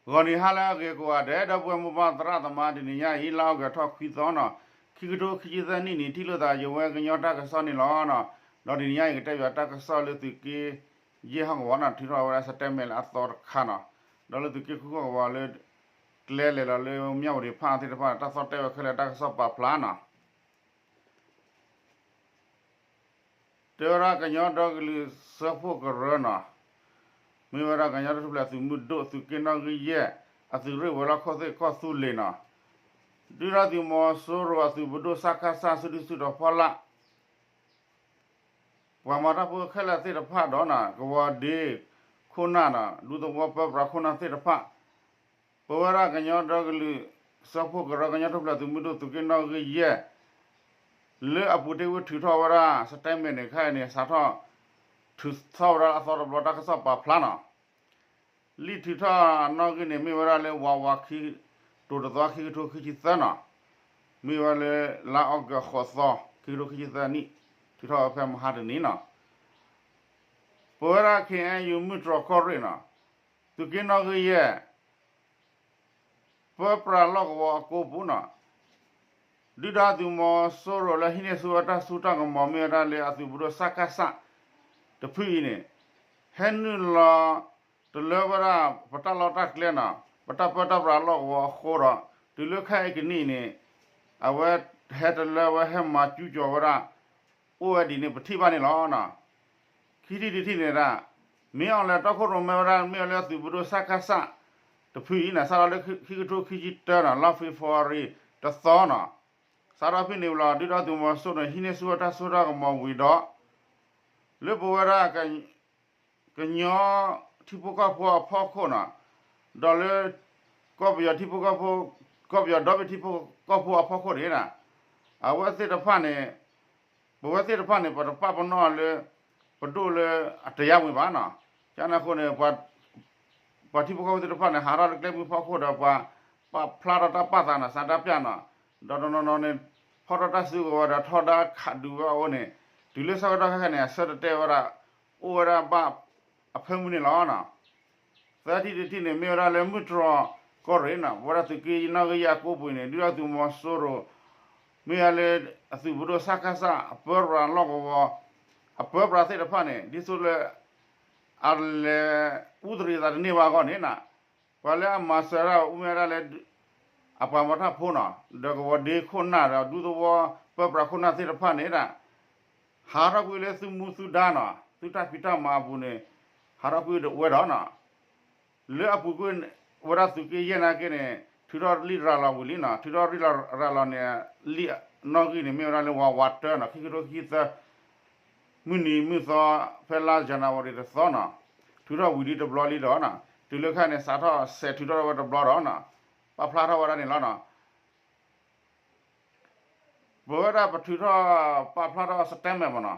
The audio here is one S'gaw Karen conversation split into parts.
ဂီၤနံၤဟါလၢအဂ့ၤကိးဂၤဒဲး ဒီပုၢ်ဝဲၢ်မိၢ်ပၢ်သရၣ်သမါ တနံၤညါအံၤ လါအီကူးထီၣ်ခွံသီနီၤ, ခံကထိခံဆံသၢနံၣ်န့ၣ် ထံၣ်လိာ်သးယဝဲကညီတၢ်ကစီၣ်န့ၣ်လီၤနီၤ. ဒီးတနံၤညါအံၤ ကတဲဘၣ်တၢ်ကစီၣ်လၢသုးက့ယဲၢ်ဟီၣ်ကဝီၤနီၤ, ထုးထီၣ်ဝဲဒၣ် statement လၢအသီတခါနီၤ, ဒီးလၢသုးက့ဃုဟီၣ်ကဝီၤလၢ ကျဲလဲၤလီၤလၢမၠၣ်ဝတံၤဖၣ်သ့ၣ်တဖၣ် တၢ်သီၣ်တဲဝဲခဲလၢာ်တၢ်ကစီၣ်ပာ်ဖျါနီၤ. တဲဝဲဒၣ်ကညီဒီကလုာ်စၢဖှိၣ်ကရၢနီၤ, မ့ၢ်ဝဲဒၣ်ကညီတၢ်ထူၣ်ဖျဲးသုးမုၢ်ဒိၣ် သုးက့နီၣ်ဂံၢ်ယဲၢ် အသုးရ့ၣ်ဝဲၤလီၢ်ခိၣ်သ့ၣ်ကီၢ်သူလ့ၤနီၤ, ဒုၣ်ဒါသုးမီၤစိရိၤအသုးပဒိၣ် စကစ စုဒုၣ်စုတီၤဖီလာ် ပှၤမၤတၢ်ဖိခဲလၢာ်သ့ၣ်တဖၣ်ဒီးနီၤ ကဝီၤဒ့ခိၣ်နၢ်နီၤ ဒူသဝီပၢပြးခိၣ်နၢ်သ့ၣ်တဖၣ် ပဝဲဒၣ်ကညီဒီကလုာ်စၢဖှိၣ်ကရၢ ကညီတၢ်ထူၣ်ဖျဲးသုးမုၢ်ဒိၣ် သုးက့နီၣ်ဂံၢ်ယဲၢ် လၢအပူၤတ့ၢ်ဝံထုးထီၣ်ဝဲဒၣ် statement န့ၣ် ခဲအံၤန့ၣ် စးထီၣ်ထုးထီၣ်ဝဲဒၣ်အသီတဘျီတၢ်ကစီၣ်ပာ်ဖျါနီၤ. လံာ်ထုးထီၣ်အနီၣ်ဂံၢ်န့ၣ် မ့ၢ်ဝဲဒၣ်လၢ ဝးဝးခံ တိၤတသီ ခံကထိခံဆံသၢနီၤ, မ့ၢ်ဝဲလၢလါအီကူးဃိးသီ ခံကထိခံဆံသၢနံၣ် ထုးထီၣ်ဝဲဖဲမဟါတနံၤနီၤ. ပဝဲဒၣ် ခ့ၣ်အဲၣ်ယူၣ် မုၢ်တြီၤကီၢ်ရ့ၣ်နီၤ, သုးက့နီၣ်ဂံၢ်ယဲၢ် ပၢပြးလီၢ်ကဝီၤအကိပူၤနီၤ, ဒုၣ်ဒါသုးမီၤစိရိၤလၢဟံးန့ၢ်ဆူၣ်ဝဲတၢ်စိတၢ်ကမီၤ မ့ၢ်ဝဲဒၣ်လၢအသုးပဒိၣ် စကစ တဖုအံၤန့ၣ် ဟဲနုာ်လီၤတလၢဝဲဒၣ် ပတၢ်လီၢ်တၢ်ကျဲနီၤ, ပတၢ်ပၢတၢ်ပြးလီၢ်ကဝီၤအဃိဒီး တုၤလၢခဲအံၤကနံၣ်အံၤန့ၣ် အဝဲဟဲတလၢဝဲ ဟဲမၤကူကီၤဝဲဒၣ် အိၣ်ဝဲဒ်န့ၣ် ပထံၣ်ဘၣ်န့ၣ်လီၤ. ခံထံၣ်တထံၣ်န့ၣ်ဒၣ် မ့ၢ်အီၤလဲၤတီခိၣ်ရိၣ်မဲဝဲဒၣ် မ့ၢ်အီၤလၢအသုးပဒိၣ် စကစ တဖုအံၤန့ၣ် စးထီၣ်လၢခံကထိခံဆံတၢနီၤ လါ February တသီနီၤ, စးထီၣ်ဖဲန့ၣ်ဝံၤလီၤ ဒုၣ်ဒါသုးမီၤစိရိၤန့ၣ် ဟံးန့ၢ်ဆူၣ်ဝဲတၢ်စိတၢ်ကမီၤဝံၤဒီး လၢပဝဲဒၣ် ကညီထံဖိကီၢ်ဖိအဖီခိၣ်နီၤ, ဒီးလၢ ကီၢ်ပယီၤထံဖိကီၢ်ဖိ, ကီၢ်ပယီၤဒီဘ့ၣ်ထံဖိကီၢ်ဖိအဖီခိၣ်န့ၣ် အဝဲသ့ၣ်တဖၣ်န့ၣ် ပဝဲသ့ၣ်တဖၣ်န့ၣ် ပတပာ်ပနီၣ်လၢ ပဒိၣ်လၢအတယါဝံၤဘၣ်နီၤ, ကန့ၣ်အဃိန့ၣ် ပှၤထံဖိကီၢ်ဖိသ့ၣ်တဖၣ်န့ၣ် ဟးထီၣ်လၢကျဲမုၢ်ဖီခိၣ်ဒီး ပှၤပာ်ဖျါထီၣ်တၢ်ပာ်သးနီၤ ဆန္ဒပြနီၤ, ဒီးတနီၤနီၤန့ၣ် ဖီၣ်ထီၣ်တၢ်စုကဝဲၤဒီးထီဒါခးဒုးဝဲအအိၣ်န့ၣ် တုၤလၢဆၢကတီၢ်ခဲအံၤန့ၣ် အဆၢတတဲဝဲဒၣ် အိၣ်ဝဲဒၣ်ဘၣ်အဖၢမုၢ်န့ၣ်လီၤ. သၢထံၣ်တထံၣ်န့ၣ် မ့ၢ်ဝဲဒၣ်လၢမုၢ်တြီၤကီၢ်ရ့ၣ်နီၤ, ပဝဲဒၣ်သုးက့နီၣ်ဂံၢ်ယဲၢ်အကိပူၤန့ၣ် ဒုၣ်ဒါသုးမီၤစိရိၤ မ့ၢ်ဝဲလၢအသုးပဒိၣ် စကစ အပၢပြးလီၢ်ကဝီၤ အပၢပြးသ့ၣ်တဖၣ်န့ၣ် ဒ်သိးလၢ အလဲၤအူသရံးသးတန့ၢ်ဘၣ်အဂီၢ်န့ၣ် ပှၤလၢအမၤစၢၤတၢ်အိၣ်မ့ၢ်ဝဲဒၣ်လၢ အပှၤမၤတၢ်ဖိနီၤ, ဒီးကဝီၤဒ့ခိၣ်နၢ်ဒီး ဒူသဝီပၢပြးခိၣ်နၢ်သ့ၣ်တဖၣ်န့ၣ် ဟးထီၣ်ကွံာ်လၢသုးမူသုဒါနီၤ, သုတၢ်ဖံးတၢ်မၤအပူၤန့ၣ် ဟးထီၣ်ကွံာ်ဝဲဒီးနီၤ, လၢအပူၤကွံာ်ဝဲဒၣ်သုးက့ယဲၢ်နာ်က့န့ၣ် ထုးထီၣ်လံာ်ရၤလီၤဝံၤလံနီၤ, ထုးထီၣ်လံာ်ရၤလီၤန့ၣ် လံာ်နီၣ်ဂံၢ်န့ၣ် မ့ၢ်ဝဲဒၣ်လၢ ဝးဝးတၢနီၤ, ခံကထိခံဆံသၢ မုၢ်နံၤမုၢ်သီ ဖဲလါ January တသီနီၤ, ထုးထီၣ်ဝံၤလံတဘျီလံဒီးနီၤ, တုၤလၢခဲအံၤန့ၣ် စးထီၣ်စဲးထုးထီၣ်ဝဲတဘျီဒီးနီၤ, ပာ်ဖျါထီၣ်ဝဲဒၣ်န့ၣ်လီၤနီၤ. ပဝဲဒၣ်ပထုးထီၣ်ပာ်ဖျါထီၣ် statement မ့ၢ်နီၤ,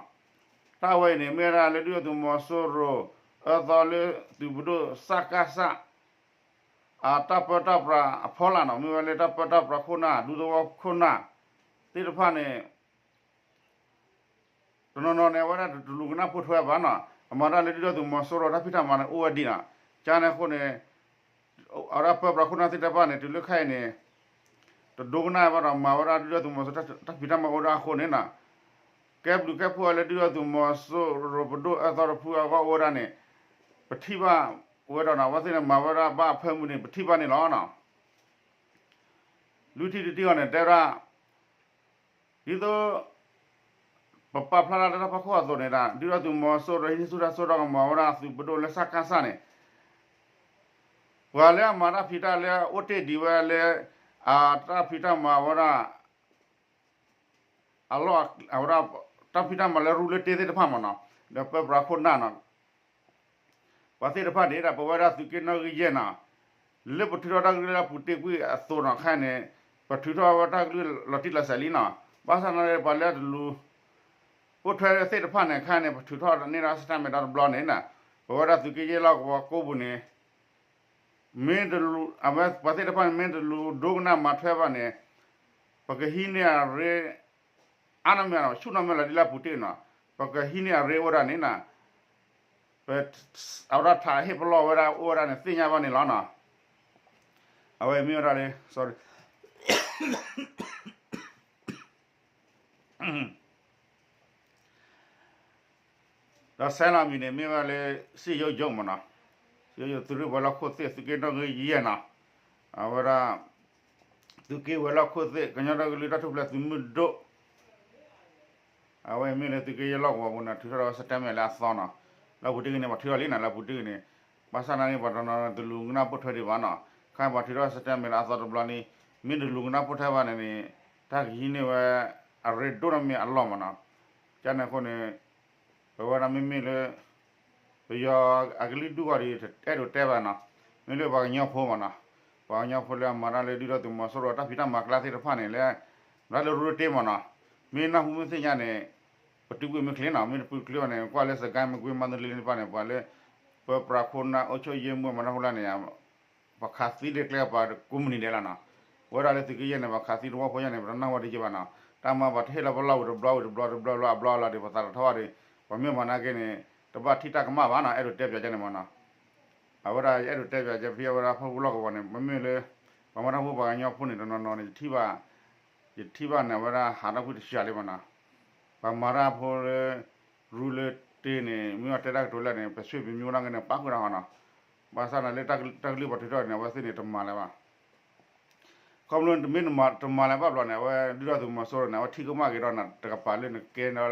တၢ်ဝဲအံၤန့ၣ် မ့ၢ်ဝဲဒၣ်လၢဒုၣ်ဒါသုးမီၤစိရိၤ အၢသီလၢသုးပဒိၣ် စကစ အတၢ်ပၢတၢ်ပြးအဖီလာ်နီၤ, မ့ၢ်ဝဲလၢတၢ်ပၢတၢ်ပြးခိၣ်နၢ် ဒူသဝီခိၣ်နၢ်သ့ၣ်တဖၣ်န့ၣ် တနီၤနီၤန့ၣ် အဝဲဒၣ်တလူၤကနၣ်ဖိထွဲဘၣ်နီၤ, အမၤတၢ်လၢဒုၣ်ဒါသုးမီၤစိရိၤတၢ်ဖံးတၢ်မၤန့ၣ်အိၣ်ဝဲဒံးနီၤ, ကန့ၣ်အဃိန့ၣ် အဝဲဒၣ်ပၢပြးခိၣ်နၢ်သ့ၣ်တဖၣ်န့ၣ် တုၤလၢခဲအံၤန့ၣ် တဒိကနၣ်ဘၣ်ဒီး မၤဝဲဒၣ်ဒုၣ်ဒါသုးမီၤစိရိၤတၢ်ဖံးတၢ်မၤအိၣ်ဒၣ်အဃိန့ၣ်နီၤ, ကဲဘျုးကဲဖှိၣ်ဝဲလၢဒုၣ်ဒါသုးမီၤစိရိၤပဒိၣ်အၢသီတဖုအဂီၢ်အိၣ်ဝဲဒၣ်န့ၣ် ပထံၣ်ဘၣ်ဝဲဒီးနီၤ, အဝဲသ့ၣ်န့ၣ်မၤဝဲဒၣ်ဘၣ်အဖၢမုၢ်န့ၣ် ပထံၣ်ဘၣ်န့ၣ်လီၤနီၤ. လွံၢ်ထံၣ်တထံၣ်အံၤန့ၣ် တဲဝဲဒၣ် ဒ်သိး ပပာ်ဖျါထီၣ်လၢတၢ်ဖီခိၣ်အသိးန့ၣ်ဒီး ဒုၣ်ဒါသုးမီၤစိရိၤဟံးန့ၢ်ဆူၣ်တၢ်စိတၢ်ကမီၤဝဲဒၣ်သုးပဒိၣ်လၢ စကစ န့ၣ် ပှၤလၢအမၤတၢ်ဖံးတၢ်လၢအအိၣ်တ့ၢ်ဒံးဝဲလၢ အတၢ်ဖံးတၢ်မၤဝဲဒၣ် အလီၢ် အဝဲဒၣ် တၢ်ဖံးတၢ်မၤလၢရူလၢတ့သ့ၣ်တဖၣ်မ့ၢ်နီၤ, ဒီးပၢပြးခိၣ်နၢ်နီၤ ပှၤသ့ၣ်တဖၣ်န့ၣ်ဒီး ပဝဲဒၣ်သုးက့နီၣ်ဂံၢ်ယဲၢ်နီၤ, လၢပထုးထီၣ်တၢ်ကလုၢ်လၢအပူၤတ့ၢ်ကွံာ်အသိးနီၤ ခဲအံၤန့ၣ် ပထုးထီၣ်ဝဲတၢ်ကလုၢ်လီၤတံၢ်လီၤဆဲးလံနီၤ, ဘၣ်ဆၣ်န့ၣ် ပှၤလၢအတလူၤ အိၣ်ထွဲသ့ၣ်တဖၣ်န့ၣ် ခဲအံၤန့ၣ် ပထုးထီၣ်န့ၢ်ဒၣ် statement တဘျီန့ၣ်နီၤ, ပဝဲဒၣ်သုးက့ယဲၢ်လီၢ်ကဝီၤကိပူၤန့ၣ် မ့ၢ်တလူၤ အဝဲပှၤသ့ၣ်တဖၣ်န့ၣ် မ့ၢ်တလူၤဒိကနၣ်မၤထွဲဘၣ်န့ၣ် ပကဟံးန့ၢ်အရ့ အါနီၢ်မ့ၢ်နီၤ ဆူၣ်နီၢ်မ့ၢ်လီၤဒ်လၢအပူၤတ့ၢ်နီၤ, ပကဟံးန့ၢ်အရ့အိၣ်ဒၣ်န့ၣ်နီၤ, ပ အဝဲဒၣ်ထးဟ့ၣ်ပလီၢ်ဝဲဒၣ်အိၣ်ဝဲဒၣ်န့ၣ် သ့ၣ်ညါဘၣ်န့ၣ်လီၤနီၤ. အဝဲမ့ၢ်ဝဲဒၣ်လၢ sorry ဒီး ဆဲလီၤ အမံၤန့ၣ်မ့ၢ်ဝဲလၢ စံယိယိမ့ၢ်နီၤ, စံယိယိသုးရ့ၣ်ဝဲၤလီၢ်ခိၣ်သ့ၣ် သုးက့နီၣ်ဂံၢ်ယဲၢ်နီၤ, အဝဲဒၣ် သုးက့ဝဲၤလီၢ်ခိၣ်သ့ၣ် ကညီဒီကလုာ်တၢ်ထူၣ်ဖျဲးသုးမုၢ်ဒိၣ် အဝဲမ့ၢ်လၢသုးက့ယဲၢ်လီၢ်ကဝီၤပူၤန့ၣ် ထုးထီၣ်ဒီး statement လၢအသီနီၤ, လၢအပူၤတ့ၢ်ဂ့ၤန့ၣ် ပှၤထုးထီၣ်လံနီၤ, လၢအပူၤတ့ၢ်ဂ့ၤန့ၣ်, ဘၣ်ဆၣ်နာ်က့ ပှၤတနီၤနီၤတလူၤကနၢ်ပိာ်ထွဲဒံးဘၣ်နီၤ, ခါပှၤထုးထီၣ် statement လၢအသီတဘျီန့ၣ် မ့ၢ်တလူၤကနၢ်ပိာ်ထွဲဘၣ်န့ၣ်န့ၣ် တၢ်ကဟံးန့ၢ်ဝဲ အရ့ဒိၣ်နီၢ်မ့ၢ်အလီၢ်မ့ၢ်နီၤ, ကန့ၣ်အဃိန့ၣ် ပဝဲဒၣ်မ့မ့ၢ်လၢ ပယီၤအကလုာ်ဒူၣ်ဂီၢ်ဒီး အဲၣ်ဒိးတဲဘၣ်နီၤ, မ့ၢ်လၢပှၤကညီဖိမ့ၢ်နီၤ, ပှၤကညီဖိလၢအမၤတၢ်လၢဒုၣ်ဒါသုးမီၤစိရိၤတၢ်ဖံးတၢ်မၤကျါသ့ၣ်တဖၣ်န့ၣ်လၢ ဘၣ်လၢရူတ့မ့ၢ်နီၤ, မ့ၢ်နၢ်ဟူမ့ၢ်သ့ၣ်ညါန့ၣ် ပတုာ်ကွံာ်မ့ၢ်ချ့နီၤ, မ့ၢ်တပတုာ်ချ့ဘၣ်န့ၣ် ကွၢ်လၢစကဲမကွ့မၤတလ့န့ၣ်တဖၣ်န့ၣ် ပှၤလၢ ပပြးခိၣ်နၢ်အိၣ်ဆိၣ်ယ့ၢ်မုၢ်မၤတၢ်ဖိလၢန့ၣ် ပခးသံဒဲးကျဲပှၤကိးမုၢ်နံၤဒဲးလီၤနီၤ, ဝဲဒၣ်လၢသုးက့ယဲၢ်န့ၣ် ပခးသံတဝီဖိညါန့ၣ် ပတနၢ်ဝဲတယ့ဘၣ်နီၤ, တၢ်မၤပှၤတဟ့ၣ်လီၤပလီၢ်ဝံၤတဘျီဝံၤတဘျီတဘျီဘျီအဘျီအလီၤဒီး ပသးတထီၣ်ဘၣ်ဒီး ပှၤမ့ၢ်မၤနာ်က့န့ၣ် တဘၣ်ထံၣ်တၢ်ကမၣ်ဘၣ်နီၤ, အဲၣ်ဒိးတဲပၠးကန့ၣ်မ့ၢ်နီၤ, အဝဲဒၣ်ယအဲၣ်ဒိးတဲပၠးကဖံအဝဲဒၣ်ဖီၣ်ဖူလီၢ်ကဝီၤန့ၣ် မ့မ့ၢ်လၢ ပှၤမၤတၢ်ဖိပှၤကညီဖိန့ၣ် တနီၤနီၤန့ၣ် ယထံၣ်ဘၣ် ယထံၣ်ဘၣ်န့ၣ် အဝဲဒၣ်ဟးထီၣ်ကွံာ်တစှၤလံမ့ၢ်နီၤ, ပှၤမၤတၢ်ဖိလၢ ရူလၢတ့န့ၣ် မ့ၢ်အီၤတဲတၢ်ကတိၤလၢာ်န့ၣ် ပဆွေမျိုးတၢ်ဂ့ၢ်န့ၣ် ပာ်ဃုာ်တၢ်ဟီနီၤ, ဘၣ်ဆၣ်န့ၣ်လၢတၢ်ကလုၢ်ပှၤထုးထီၣ်န့ၣ် အဝဲသ့ၣ်န့ၣ်တမၤလၢၤဘၣ်, ခီဖျိမ့ၢ်တမၤလၢၤဘၣ်ဘျီန့ၣ် အဝဲဒုၣ်ဒါသုးမီၤစိရိၤန့ၣ် အဝဲထံၢ်ကမၣ်က့ၤဒီးနၤတကပၤလၢနကဲဒီးလၢ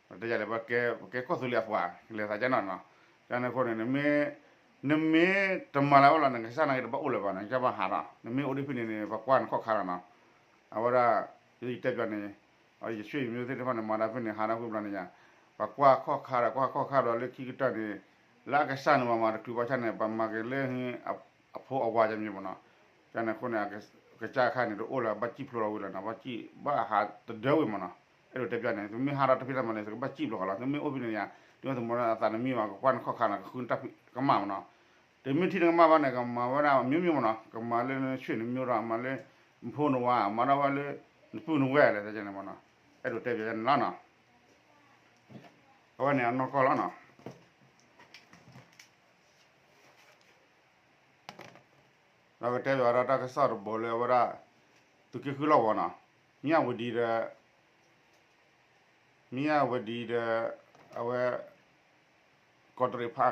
တဲယၤလဲၣ် ပကဲကီၢ်သူလ့ၤအပှၤ လဲၤသးကဲနီၤနီၤ, ကန့ၣ်အဃိန့ၣ် နမ့ၢ်တမၤလၢၤဘၣ်လီၤန့ၣ် ကစၢ်နာ်က့တဘၣ်အိၣ်လၢၤဘၣ်နီၤ ကစၢ်ဘၣ်ဟးထီၣ် နမ့ၢ်အိၣ်ဒ်ဖဲန့ၣ်န့ၣ် ပကွၢ်နခီၣ်ခါလီၤနီၤ, အဝဲဒၣ် ယတဲပၠးန့ၣ် ယဆွေမျိုးသ့ၣ်တဖၣ်န့ၣ် မၤတၢ်ဖဲန့ၣ် ဟးထီၣ်ကွံာ်ဘျီန့ၣ်ယါ, ပကွၢ်ခီၣ်ခါဒီး ကွၢ်ခီၣ်ခါဒီးလၢခံကတၢၢ်န့ၣ် လၢအကစၢ်န့ၣ် ပှၤမၤတချုးဘၣ်ဆၣ်န့ၣ် ပှၤမၤက့ၤလၢ အဖိအဝၤယမံၤမ့ၢ်နီၤ, ကန့ၣ်အဃိန့ၣ် ကစၢ်ခါန့ၣ် တအိၣ်လၢၤဘၣ်စံၣ်ဖျိလီၤဝံၤလီၤနီၤ ဘၣ်စံၣ်ဘၣ်ဟးတဒၢဝံၤမ့ၢ်နီၤ, အဲၣ်ဒိးတဲပၠးန့ၣ် သုမ့ၢ်ဟးထီၣ်တဖံးတၢ်မၤန့ၣ် သုကဘၣ်စံၣ်ဖျိဃီလီၤ သုမ့ၢ်အိၣ်ဖဲန့ၣ်ယါ, ဒုၣ်ဒါသုးမီၤစိရိၤအသးနမံဘၣ် ကကွၢ်နခီၣ်ခါန့ၣ် ကဃုနတၢ်ဖံးကမၣ်မ့ၢ်နီၤ, တမ့ၢ်ထံၣ်နကမၣ်ဘၣ်န့ၣ် ကမၤဝဲဒၣ်မျိုးမျိုးမ့ၢ်နီၤ ကမၤလၢနဆွေမျိုးဒီး မၤလၢ နဖိနဝၤ မၤဒၣ်ဝဲလၢ နပုၢ်နဝဲၢ်လဲၣ် တဲန့ၣ်မ့ၢ်နီၤ, အဲၣ်ဒိးတဲပၠးန့ၣ်လီၤနီၤ, အဝဲန့ၣ်အနီၢ်ကီၢ်လီၤနီၤ ဒီးကတဲပၠးဝဲဒၣ်တၢ်ကစီၣ်တဘီလၢအဝဲဒၣ် သုးက့ဃုလီၢ်ကဝီၤနီၤ, မၠၣ်ဝတံၤဒီး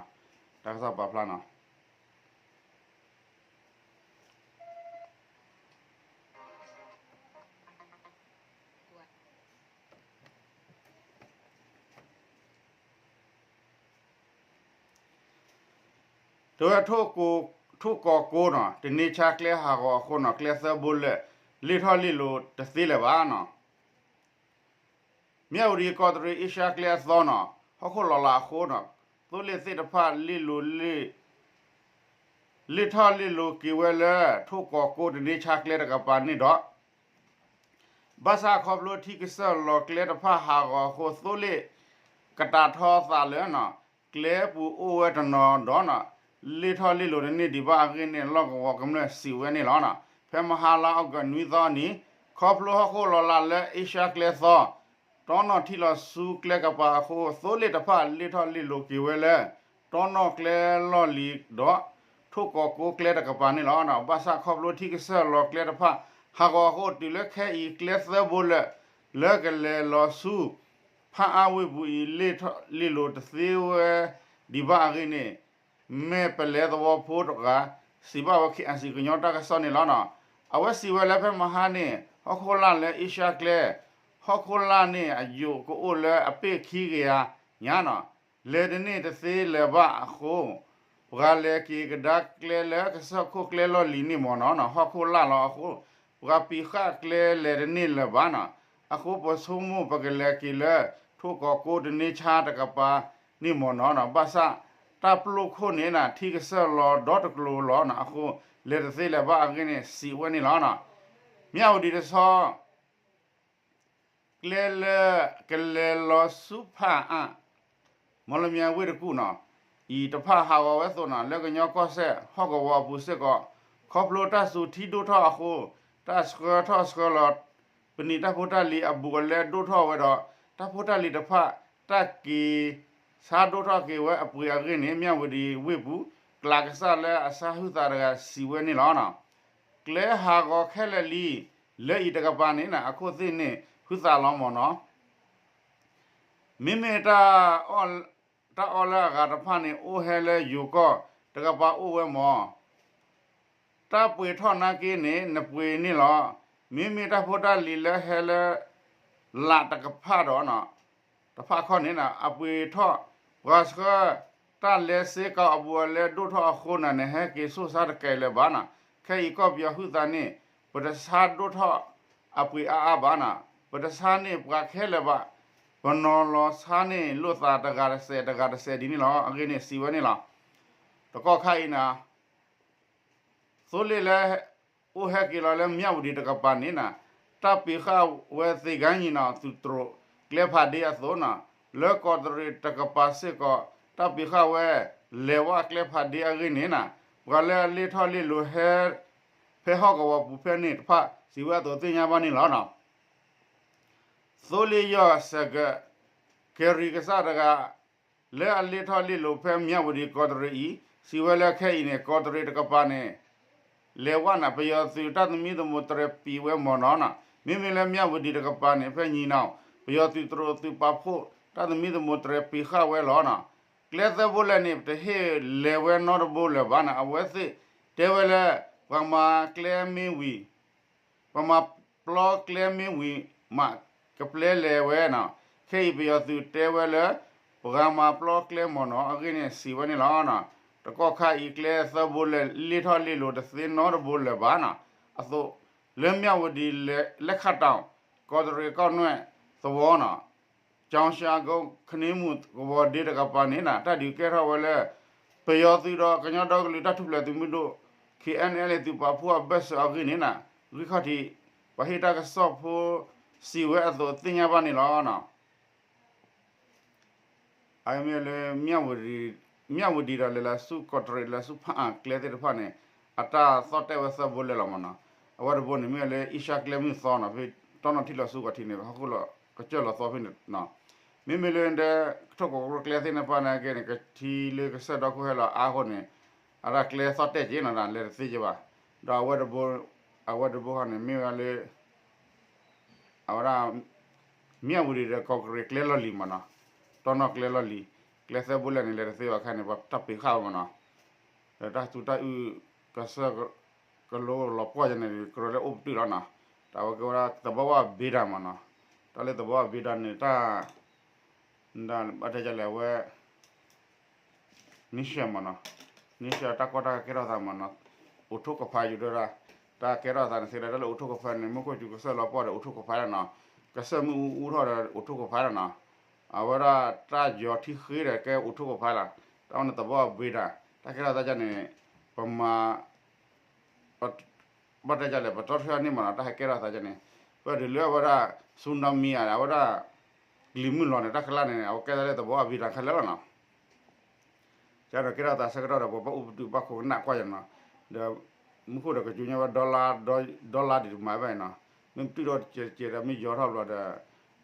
မၠၣ်ဝတံၤဒီး အဝဲ ကီးတရံးဖးအကျဲသ့ၣ်တဖၣ်န့ၣ် တၢ်သီၣ်တဲလဲၣ်ကၠီလံမ့ၢ်နီၤ ခဲနီၤ, တၢ်ကစီၣ်ပာ်ဖျါနီၤ တဲဝဲ ထိၣ်ကီးကိးနီၤ တန့ၢ်ဆါကျဲဟးဂီၤအဃိနီၤ ကျဲသၢဘိလၢာ် လ့ၢ်ထီၣ်လ့ၢ်လီၤတသ့လၢၤဘၣ်နီၤ, မၠၣ်ဝတံၤ ကီးတရံးအ့ရှါကျဲအသီနီၤ ဟီၣ်ခိၣ်လီၤလးအဃိနီၤ သိလ့ၣ်သ့ၣ်တဖၣ်လ့ၢ်လီၤ လ့ၢ်ထီၣ်လ့ၢ်လီၤက့ၤဝဲလၢ ထိၣ်ကီးကိးတန့ၢ်ဆါကျဲတကပၤန့ၣ်ဒီး ဘၣ်ဆၣ်ခီဖျိထံကစၢၢ်လီၤကျဲတဖၣ်ဟးဂီၤအဃိ သိလ့ၣ်ကတၢ်ထီသးလၢ ကျဲပူၤအိၣ်ဝဲတနီၤဒီးနီၤ လ့ၢ်ထီၣ်လ့ၢ်လီၤတန့ၢ်ဒံးဘၣ်အဂ့ၢ်န့ၣ် လီၢ်ကဝီၤကမျၢၢ်စံးဝဲန့ၣ်လီၤ. ဖဲမဟါလါအီကူးနွံသီအနံၤ ခီဖျိဟီၣ်ခိၣ်လီၤလးလၢအ့ရှါကျဲသီ တီနီၣ်ထံလီၤဆူကျဲကပၤအဃိ သိလ့ၣ်တဖၣ်လ့ၢ်ထီၣ်လ့ၢ်လီၤက့ၤဝဲလၢ တီနီၣ်ကျဲလီၢ်လံၤဒီး ထိၣ်ကီးကိးကျဲတကပၤန့ၣ်လီၤ. ဘၣ်ဆၣ်ခီဖျိထံကစၢၢ်လီၤကျဲတဖၣ် ဟးဂီၤအဃိ တုၤလၢခဲအံၤကျဲသၢဘိလၢာ် လၢကလဲၤလီၤဆူ ဖၣ်အါဝ့ၢ်ပူၤအံၤ လ့ၢ်ထီၣ်လ့ၢ်လီၤတသ့ဝဲဒံးဘၣ်အဂ့ၢ်န့ၣ် မဲၢ်ပလဲသဝီဖိတဂၤ စံးဘၣ်ဝဲ ခ့ၣ်အဲၣ်စံၣ် ကညီတၢ်ကစီၣ်န့ၣ်လီၤ. အဝဲစံးဝဲလၢဖဲမဟါန့ၣ် ဟီၣ်ခိၣ်လာ်လၢအ့ရှါကျဲ ဟီၣ်ခိၣ်လာ်န့ၣ်အယိာ်ကအိၣ်လၢအပ့ၢ်ခံကယၤညါနီၤ လဲၤတန့ၢ်တသ့လၢၤဘၣ်အဃိ ပှၤလဲၤက့ၤကဒါကျဲလၢကစၢၢ်ခိၣ်ကျဲလီၢ်လံၤန့ၣ်မ့ၢ်နီၤ ဟီၣ်ခိၣ်လာ်လီၤအဃိ ပှၤပံးဃာ်ကျဲလဲၤတန့ၢ်လၢၤဘၣ်နီၤ အဃိပဆိကမိၣ်ပကလဲၤက့ၤလၢ ထိၣ်ကီးကိးတန့ၢ်ဆါတကပၤန့ၣ်မ့ၢ်နီၤ ဘၣ်ဆၣ်တၢ်ပျိၢ်ခိၣ်န့ၣ် ထံကစၢၢ်လီၤဒီတကျိၤလီၤ အဃိလဲၤတသ့လၢၤဘၣ်အဂ့ၢ်န့ၣ် စံးဝဲန့ၣ်လီၤ. မၠၣ်ဝတံၤတဆီ ကျဲလၢကလဲၤလီၤဆူဖၣ်အါ မီလမၠဲဝ့ၢ်တကူၣ်နီၤ အံၤတဖၣ်ဟးဂီၤဝဲအသိးနီၤ လၢကညီကီၢ်စဲၣ် ဟီၣ်ကဝီၤအပူၤစ့ၢ်ကီး ခီဖျိတၢ်စူၤထံဒိၣ်ထီၣ်အဃိ တၢ်ဆှၢထီၣ်ဆှၢလီၤ ပနံာ်တၢ်ဖိတၢ်လံၤအဘူးအလဲဒိၣ်ထီၣ်ဝဲဒီး တၢ်ဖိတၢ်လံၤတဖၣ် တၢ်က့ၤဆါဒိၣ်ထီၣ်က့ၤဝဲအပှ့ၤအဂ့ၢ်န့ၣ် မၠၣ်ဝတံၤဝ့ၢ်ပူၤ ကျးကစၢ်လၢအဆါဟုသးတဂၤစံးဝဲန့ၣ်လီၤ. ကျဲဟးဂီၤခဲလၢာ်လံ, လၢအံၤတကပၤန့ၣ် အခိၣ်သ့ၣ်န့ၣ်ဟုသးလီၤမ့ၢ်နီၤ. မ့မ့ၢ်တၢ်အီၣ်လၢအဂၤတဖၣ်န့ၣ် အိၣ်ဟဲလၢယိၤကီၢ်တကပၤအိၣ်ဝဲမ့ၢ် တၢ်ပှ့ၤထီၣ်နာ်က့န့ၣ် နပှ့ၤန့ၣ်လီၤ. မ့မ့ၢ်တၢ်ဖိတၢ်လံၤလၢဟဲလၢ လးတကဖၣ်ဒီး တဖၣ်ခီန့ၣ် အပှ့ၤထီၣ် ပှၤဆှၢ တၢ်လဲစ့ကၤအဘူးအလဲဒိၣ်ထီၣ်အဃိန့ၣ် နဟဲက့ၤဆိၣ်ဆါတကဲလၢၤဘၣ်နီၤ. ခဲအံၤကီၢ်ပယီၤဟုသးန့ၣ် ပတဆါဒိၣ်ထီၣ်အပှ့ၤအါအါဘၣ်နီၤ. ပတဆါန့ၢ်ပှၤခဲလၢာ်ဘၣ်. ပနီၤလီၤဆါန့ၢ်လိာ်သးတဂၤတစဲးတဂၤတစဲးဒ်န့ၣ်လီၤ. အဂ့ၢ်န့ၣ်စံးဝဲန့ၣ်လီၤ. တကီၢ်ခါအံၤန့ၣ် သိလ့ၣ်လၢ အိၣ်ဟဲက့ၤလီၤလၢမၠၣ်ဝတံၤတကပၤန့ၣ် တၢ်ပံးဃာ်ဝဲသ့ၣ်ဂါညံၤနီၤ သုးတြိၤကျဲဖးဒ့အသိးနီၤ, လၢကီးတရံးတကပၤစ့ၢ်ကီး တၢ်ပံးဃာ်ဝဲ လဲၤဝဲကျဲဖးဒ့အဂ့ၢ်န့ၣ် ပှၤလၢအလ့ၣ်ထီၣ်လ့ၣ်လိၤဟဲ ဖဲဟီၣ်ကဝီၤပူၤဖဲန့ၣ်တဖၣ် စံးဝဲအသိးသ့ၣ်ညါဘၣ်န့ၣ်လီၤ. သိလ့ၣ်ယီၢ်စဲးကဲး ကဲၤရံၤကစၢ်တဂၤ လၢအလ့ၣ်ထီၣ်လ့ၣ်လိၤဖဲမၠၣ်ဝတံၤကီးတရံးအံၤ စံးဝဲလၢခဲအံၤန့ၣ် ကီးတရံးတကပၤန့ၣ် လဲၤဝဲန့ၣ် ပယီၤသုးတၢ်သမံသမိးတြဲၤပံးဝဲမ့ၢ်နီၤနီၤ, မ့မ့ၢ်လၢမၠၣ်ဝတံၤတကပၤန့ၣ် ဖဲညီနုၢ် ပယီၤသုးတြိၤသုးပာ်ဖှိၣ် တၢ်သမံသမိးတြဲၤပံးဃာ်ဝဲလီၤနီၤ. ကျဲသၢဘိလဲၣ်န့ၣ် ပတဟ့ၣ်လဲၤဝဲနီတဘိလၢၤဘၣ်နီၤ, အဝဲသ့ၣ်တဲဝဲလၢ ပှၤမၤကျဲမ့ၢ်ဝံၤ ပှၤမၤပျီကျဲမ့ၢ်ဝံၤမး ကပျဲလဲၤဝဲနီၤ, ခဲအံၤပယီၤသုးတဲဝဲလၢ ပှၤမၤပျီကျဲမ့ၢ်နီၤ အဂ့ၢ်န့ၣ်စံးဝဲန့ၣ်လီၤ. တကီၢ်ခါအံၤကျဲသၢဘိလဲၣ် လ့ၣ်ထီၣ်လ့ၣ်လိၤတသ့နီတဘိလၢၤဘၣ်နီၤ, အသိး လၢမၠၣ်ဝတံၤလဲၤခးတီၤ ကီးတရံးကီၢ်နွဲၣ်သဝီနီၤ ကၠီၤၡၤကိ ခန့မူၣ်ကဝီၤဒ့တကပၤန့ၣ် တၢ်ဒုးကဲထီၣ်ဝဲလၢ ပယီၤသုးဒီးကညီဒီကလုာ်တၢ်ထူၣ်ဖျဲးသုးမုၢ်ဒိၣ် ခ့ၣ်အဲၣ်အဲၣ်လ့ၣ် သုးပာ်ဖှိၣ်အဘၢၣ်စၢၤအဂ့ၢ်န့ၣ် ဂံၢ်ခီၣ်ထံး ပှၤဟ့ၣ်တၢ်ကစီၣ်ဖိ စံးဝဲအသိးသ့ၣ်ညါဘၣ်န့ၣ်လီၤ. အမ့ၢ်လၢ မၠၣ်ဝတံၤဒီးလဲၤလၢဆူကီးတရံး လဲၤဆူဖၣ်အၣ်ကျဲသ့ၣ်တဖၣ်န့ၣ် အတၢ်သီၣ်တဲာ်ဝဲသၢဘိလဲၣ်လီၤမ့ၢ်နီၤ, အဝဲတဘိန့ၣ် မ့ၢ်လၢအ့ရှါကျဲမုၢ်သီနီၤ ဖဲတီနီၣ်ထံလီၤဆူကီးထံန့ၣ် ဟီၣ်ခိၣ်လီၤကစၢၢ်လီၤသီဖဲန့ၣ် မ့မ့ၢ်လၢဒဲ ကထိၣ်ကီးကရိကျဲသ့ၣ်တဖၣ်န့ၣ်ကဲန့ၣ် ကထံလၢကစၢၢ်ဒီခိၣ်ဟဲလီၤအါအဃိန့ၣ် အတၢ်ကျဲသီၣ်တဲာ်က့ၤနီၤ လဲၤတသ့က့ၤဘၣ်, ဒီးအဝဲတဘိ အဝဲတဘိဃီန့ၣ် မ့ၢ်ဝဲလၢ အဝဲဒၣ် မၠၣ်ဝတံၤဒီးကီးတရံးကျဲလီၢ်လံၤမ့ၢ်နီၤ, တီနီၣ်ကျဲလီၢ်လံၤ, ကျဲသၢဘိလဲၣ်န့ၣ် လဲၤတသ့ဘၣ်ခဲန့ၣ် ပတၢ်ပံးဃာ်ဝဲမ့ၢ်နီၤ, ဒီးတၢ်သူတၢ်အုၣ် ကစၢၢ် ကလိလီၤပှီၢ်ယဲန့ၣ် ကရၢလၢအိၣ်ပတုာ်လီၤနီၤ, တၢ်ဝဲကဲဝဲဒၣ်သဘီဝၣ်ဘ့ဒၣ်မ့ၢ်နီၤ, တၢ်လၢသဘီဝၣ်ဘ့ဒၣ်န့ၣ် တၢ် ဘၣ်တဲဒ်လဲၣ်အဝဲ နံၣ်ဆဲးမ့ၢ်နီၤ, နံၣ်ဆဲးတၢ်ကီတၢ်ခဲကဲထီၣ်သးမ့ၢ်နီၤ, အိးထီၣ်ကဖးယူၤဒီး တၢ်ကဲထီၣ်သးန့ၣ် သ့ဒၣ်တၢ်လၢအိးထီၣ်ကဖးန့ၣ် မူခိၣ်စူၤကစၢၢ်လီၤပှီၢ်ဒီးအိးထီၣ်ကဖးလီၤနီၤ, ကစၢၢ်မ့ၣ်အူအူထီၣ်ဒီးအိးထီၣ်ကဖးလီၤနီၤ, အဝဲဒၣ်တၢ်ယီၤထံဃ့ဒီးကဲအိးထီၣ်ကဖးလီၤ, တၢ်ဝဲန့ၣ်သဘီဝၣ်ဘ့ဒၣ်, တၢ်ကဲထီၣ်သးန့ၣ် ပမၤ ဘၣ်တဲဒ်လဲၣ် ပတီထၢၣ်န့ၣ်မ့ၢ်နီၤ တၢ်ဟဲကဲထီၣ်သးန့ၣ်, ပဒုးလၢအဝဲဒၣ် ဆူနမံၤ ဧါ အဝဲဒၣ် ကလံၤမုၢ်လီၤန့ၣ် တၢ်ကလၢ်န့ၣ် အဝဲကဲထီၣ်လၢသဘီဝၣ်ဘ့ဒၣ်ခဲလၢာ်လီၤနီၤ, ကဲဒီးကဲထီၣ်သးဆၢကတီၢ်ဒီး ပဘၣ်အိၣ်ပတုာ်ဘၣ်ခိးကနၣ်ကွၢ်ယၤနီၤ, ဒီး မူခိၣ်ဒီးကစူၤညါဝဲ ဒီလါဒ်တမၤဘၣ်နီၤ, မ့ၢ်ပတုာ်ထီၣ်တကဲးတကဲးဒီးမ့ၢ်ယီၤထီၣ်ဘျီဒီး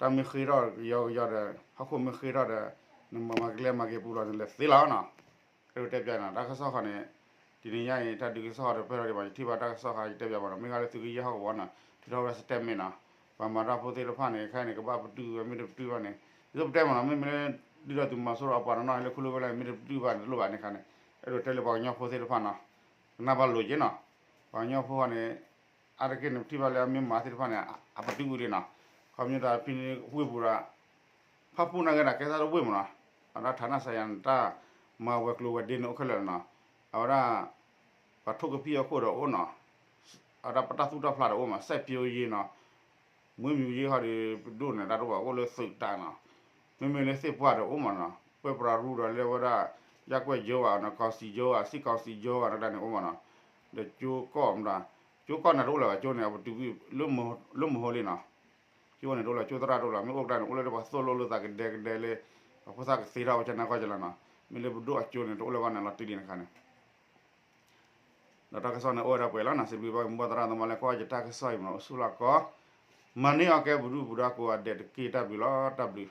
တၢ်မ့ၢ်ဃ့ထီၣ်ကယီကယီဒီး ဟီၣ်ခိၣ်မ့ၢ်ဃ့ထီၣ်ဒီး နမၤမၤကလဲမၤက့ၤပူၤလီၤန့ၣ် လဲၤသ့လီၤနီၤ အဲၣ်ဒိးတဲပျးနီၤ တၢ်ကစီၣ်ဃီန့ၣ် တနံၤညါအံၤ တၢ်ဒုးကစီၣ်ဃီတပၢၢ်ထီၣ်ဒံးဘၣ် ယထံၣ်ဘၣ်တၢ်ကစီၣ်ဃီ ယတဲပျးဘၣ်နီၤ မ့ၢ်ဂ့ၤလၢသုကယဲၢ်ဟီၣ်ကဝီၤနီၤ ထုးထီၣ်ဝဲ statement နီၤ ပှၤမၤတၢ်ဖိသ့ၣ်တဖၣ်န့ၣ် ခဲအံၤန့ၣ် ကဘၣ်ပတုာ်ဝဲ မ့ၢ်တပတုာ်ဘၣ်န့ၣ် ဒ်သိးပတဲမ့ၢ်နီၤ မ့မ့ၢ်လၢ ဒုၣ်ဒါသုးမီၤစိရိၤအပှၤနီၢ်နီၢ်လၢခူလၢဝဲလၢ မ့ၢ်တပတုာ်ဘၣ်န့ၣ် တလိၣ်ဘၣ်န့ၣ်ခါန့ၣ် အဲၣ်ဒိးတဲလၢပှၤကညီဖိသ့ၣ်တဖၣ်နီၤ ကနၣ်ဘၣ်လိာ်က့ၤနီၤ ပှၤကညီဖိဃီန့ၣ် အါတက့ၢ်န့ၣ် ပထံၣ်ဘၣ်လၢအမ့ၢ်မၤသ့ၣ်တဖၣ်န့ၣ် အပတုာ်ဝံၤလံနီၤ ခီပညီတၢ်ဖဲန့ၣ်ဝ့ၢ်ပူၤဒီး ဖၣ်ပူၣ်နာ်က့ဒီး ကဲသးတဝ့ၢ်မ့ၢ်နီၤ အဝဲဒၣ် ဌာနဆိုင်ရာ န့ၣ် တၢ်မၤဝဲၤကျိၤဝဲၤဒ့န့ၣ်အိၣ်ခဲလၢာ်လီၤနီၤ အဝဲဒၣ် ပှၤထိၣ်ကဖံးအခိၣ်ဒီးအိၣ်နီၤ အဝဲဒၣ်ပတၢ်သူၣ်တၢ်ဖျးဒီးအိၣ်မး စိုက်ပျိုးရေးနီၤ မွေးမြူရေးဟီဒီး ပဒိၣ်န့ၣ် တၢ်တအိၣ်ဘၣ် အိၣ်လၢသုးတၢ်နီၤ မ့မ့ၢ်လၢသ့ၣ်ပှၢ်ဒီးအိၣ်မးနီၤ ပဲပရၤရူဒီးလၢအဝဲဒၣ် ရပ်ကွက်ရုံးဧါနီၤ ကောင်စီရုံးဧါ စစ်ကောင်စီရုံးဧါ တၢ်န့ၣ်အိၣ်မးနီၤ ဒီးကၠိကီၢ်မတၤ ကၠိကီၢ်န့ၣ်တအိၣ်လၢၤဘၣ် ကၠိန့ၣ် အပတုာ်ဝံၤ လၢမဟိလံနီၤ ကၠိန့ၣ်တအိၣ်လၢၤ ကၠိသရၣ်တအိၣ်လၢၤ မ့ၢ်အိၣ်ကတၢၢ်န့ၣ် အိၣ်လၢပှၤသိၣ်လိလၢသးကဒဲကဒဲလၢ ပှၤဖိသၣ်ကသ့ထီၣ်ဝဲကနၢ်ကီၢ်ကလီၤနီၤ မ့ၢ်လၢပဒိၣ်အကၠိန့ၣ် တအိၣ်လၢၤဘၣ်န့ၣ် လီၤတံၢ်လံန့ၣ်ခါန့ၣ် ဒီးတၢ်ကစီၣ်န့ၣ်အိၣ်ဝဲဒၣ်ပှဲၤလီၤနီၤ စံးဘျုးဘၣ်က့ၤမိၢ်ပှၢ်သရၣ်သမါလၢ ကွၢ်ယတၢ်ကစီၣ်အံၤမး အိၣ်ဆူၣ်လီၤကီး မၤန့ၢ်အီၤကဲပဒုၣ်ပဒါကိးဂၤဒဲးတက့ၢ် တၢ်ဘျုးလီၤ တၢ်ဘျုး